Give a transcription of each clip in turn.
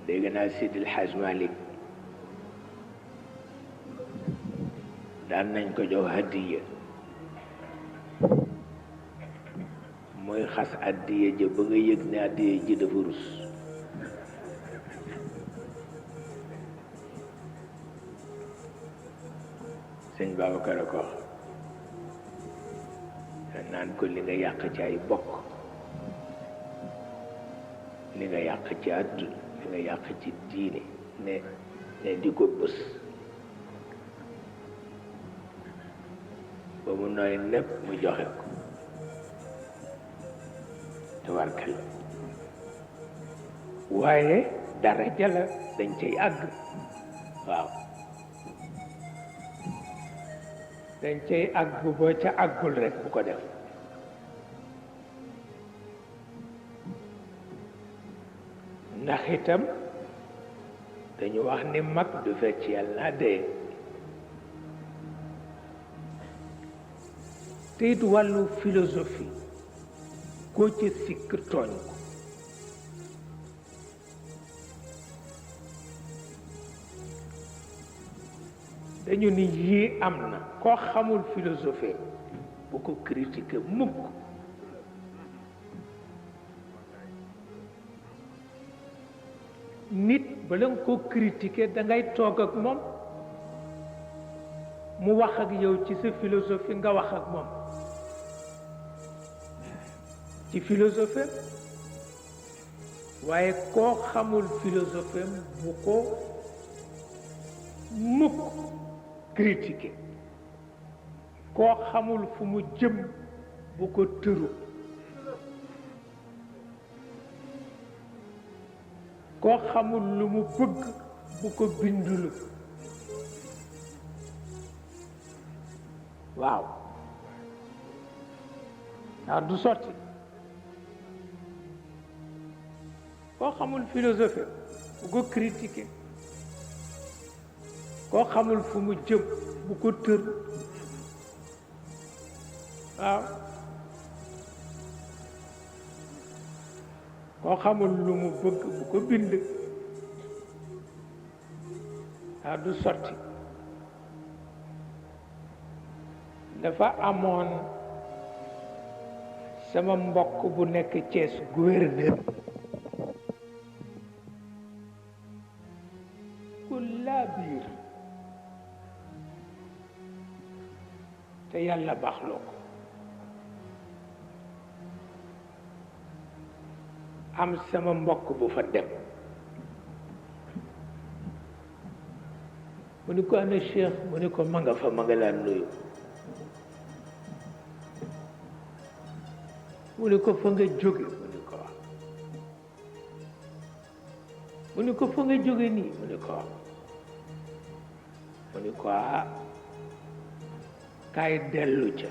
dégg naa Sidil Hadj Malick daan nañ ko jox hadiya mooy xas addiye ja ba nga yëg ne addiye ji dafa rus sëñ Babacar ko naan ko li nga yàq ci ay bokk li nga yàq ci àdduna li nga yàq ci diine ne di ko bës ba mu nooy népp mu joxe ko tabarkal waaye daraja la dañ cay àgg waaw dañ cay àgg boo ca àggul rek bu ko def ndax itam dañu wax ni mag du fecc yàlla naa dee te it wàllu philosophie koo ca sikk tooñ ko dañu ni yii am na koo xamul philosophie bu ko critiquer mukk nit bala nga ko critiquer da ngay toog ak moom mu wax ak yow ci sa philosophie nga wax ak moom ci philosophie waaye koo xamul philosophie bu ko mukk critiquer koo xamul fu mu jëm bu ko tëru koo xamul lu mu bëgg bu ko bindulu waaw ndax du sotti koo xamul philosophie bu ko critiquer koo xamul fu mu jëm bu ko tër waaw koo xamul lu mu bëgg bu ko bind waaw du sotti dafa amoon sama mbokk bu nekk Thiès gouverneur ku laa biir te yàlla baaxloo ko am sama mbokk bu fa dem mu ni ko ana Cheikh mu ni ko ma nga fa ma nga laa nuyu mu ni ko fa nga jóge mu ni ko wax mu ni ko fa nga jóge nii mu ni ko wax mu ni ko kaay dellu ca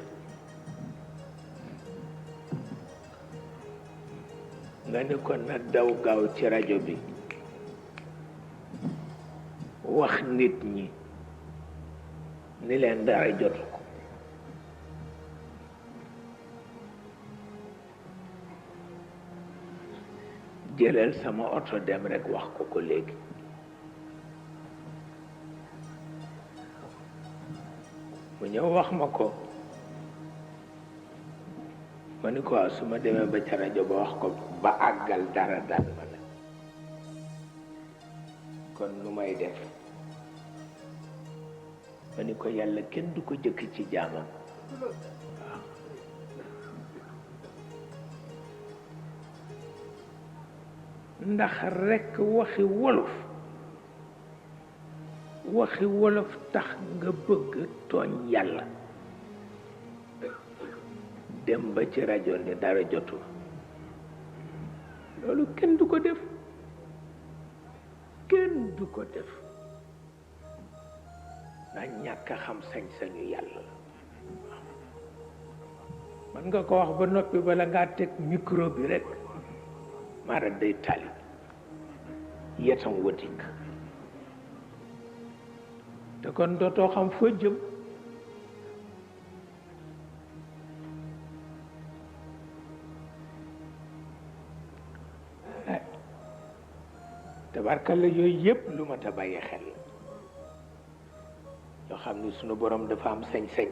nga ni ko na daw gaaw ci rajo bi wax nit ñi ni leen dara jotu ko jëlal sama oto dem rek wax ko léegi mu ñëw wax ma ko ma ni ko su ma demee ba ca rajo ba wax ko ba àggal dara dal ma la kon nu may def ma ni ko yàlla kenn du ko jëkk ci jaamam waaw ndax rekk waxi wolof tax nga bëgg tooñ yàlla dem ba ci rajo ni dara jotu loolu kenn du ko def ndax ñàkk a xam sañ-sañu yàlla man nga ko wax ba noppi bala ngaa teg micro bi rek mara day tali yetam wa dikk te kon dootoo xam foo jëm tabarkalla yooyu yëpp lu ma ta bàyyi xel yoo xam ni sunu borom dafa am sañ-sañ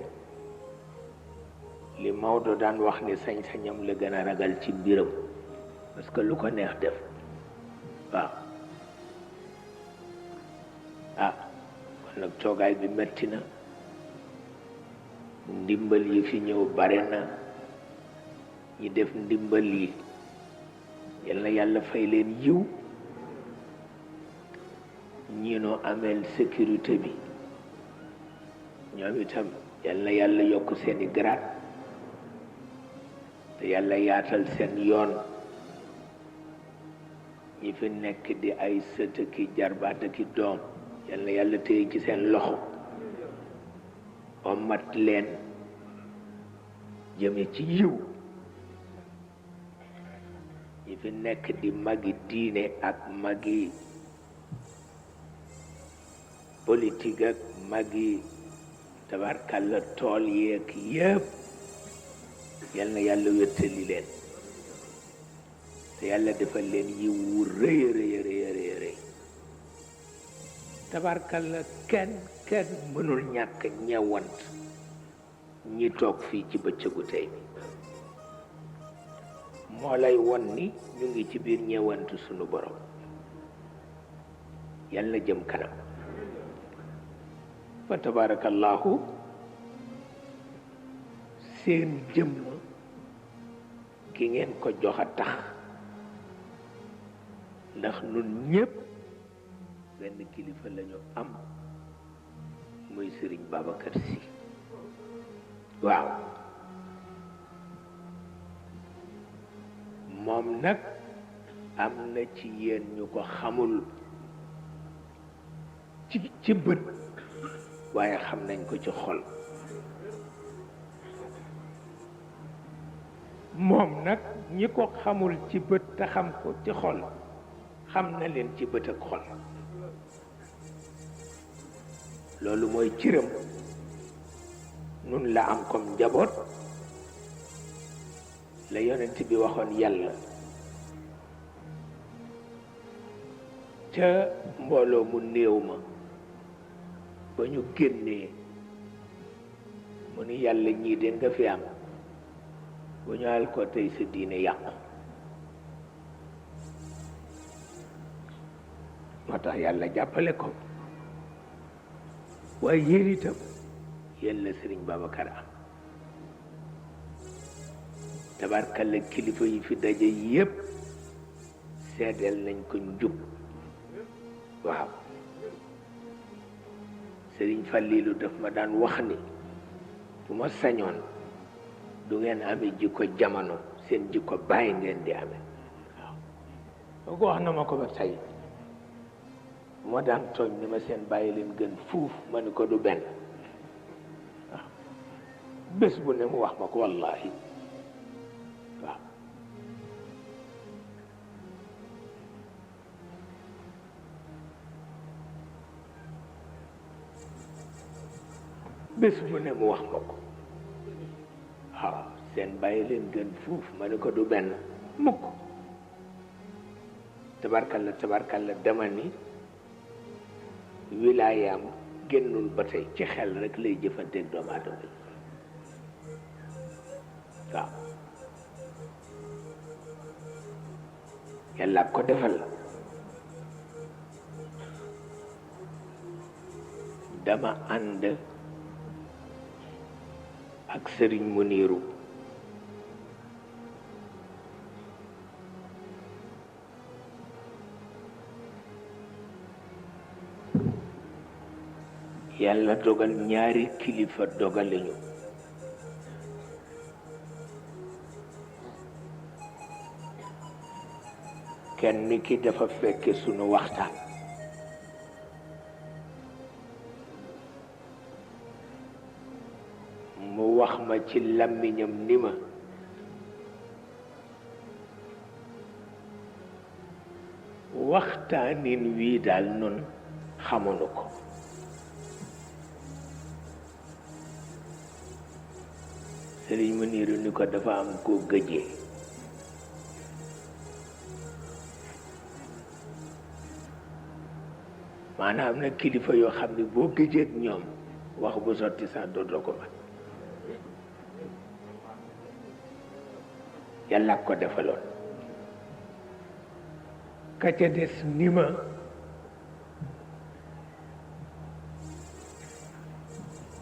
li Maodo daan wax ni sañ-sañam la gën a ragal ci mbiram parce que lu ko neex def waaw kon nag toogaay bi metti na ndimbal yi fi ñëw bare na ñi def ndimbal yi yal na yàlla fay leen yiw ñi noo ameel sécurité bi ñoom itam yal na yàlla yokk seeni grade te yàlla yaatal seen yoon ñi fi nekk di ay sët ki jarbaat ki doom yal na yàlla téye ci seen loxo omat leen jëme ci yiw ñi fi nekk di magi diine ak magi politique ak magi tabarkalla tool yeeg yëpp yal na yàlla wéttali leen te yàlla defal leen yiw wu rëy rëy rëy rëy tabarkalla kenn mënul ñàkk ñewant ñi toog fii ci bëccëgu tey bi moo lay won ni ñu ngi ci biir ñewant sunu borom yal na jëm kanam fa tabarakallahu seen jëmm ki ngeen ko jox a tax ndax nun ñépp benn kilifa lañu am muy Sëriñ Babacar Sy waaw moom nag am na ci yéen ñu ko xamul ci bët waaye xam nañ ko ci xol moom nag ñi ko xamul ci bët te xam ko ci xol xam na leen ci bët ak xol loolu mooy cëram nun la am comme njaboot la yonent bi waxoon yàlla ca mbooloo mu néew ma ba ñu génnee mu ni yàlla ñii de nga fi am bu ñu al ko tey sa diine yàqu moo tax yàlla jàppale ko waaye yéen itam yéen la Sëriñ Babacar am tabarkalla kilifa yi fi daje yépp seedeel nañ ko njub waaw Sëriñ Fallilu daf ma daan wax ni bu ma sañoon du ngeen amee jikko jamono seen jikko bàyyi ngeen di amee waaw ko wax na ma ko ba tey bu ma daan tooñ ni ma seen bàyyi leen gën fuuf ma ni ko du benn waaw bés bu ne mu wax ma ko wallahi waaw bés bu ne mu wax ma ko waaw seen bàyyi leen gën fuuf ma ni ko du benn mukk tabarkalla dama ni wilaayaam génnul ba tey ci xel rek lay jëfanteeg doomu aadama yi waaw yàlla ko defal dama ànd ak sëriñ Muniiru yàlla dogal ñaari kilifa dogaliñu kenn ki dafa fekke sunu waxtaan mu wax ma ci làmmiñam ni ma waxtaanin wii daal nun xamuñu ko sëriñ mu niiru ni ko dafa am koo gëjee maanaam na kilifa yoo xam ne boo gëjee ak ñoom wax bu sotti sax dootoo ko man yàlla ko defaloon ka ca des ni ma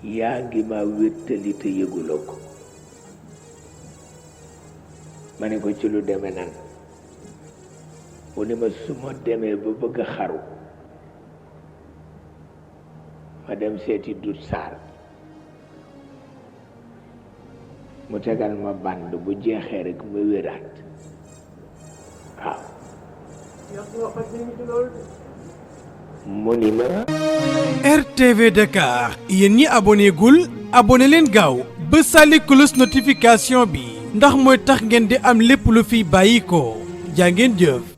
yaa ngi ma wéttali te yëguloo ko ma ne ko ci lu deme nan mu ne ma su ma demee ba bëgg a xaru ma dem seeti dut saar mu tegal ma band bu jeexee rek ma wéraat waaw mu ni ma RTV Dakar yéen ñi abonné gul abonné leen gaaw ba sàlli cloche notification bi ndax mooy tax ngeen di am lépp lu fi bàyyi ko jaa ngeen jëf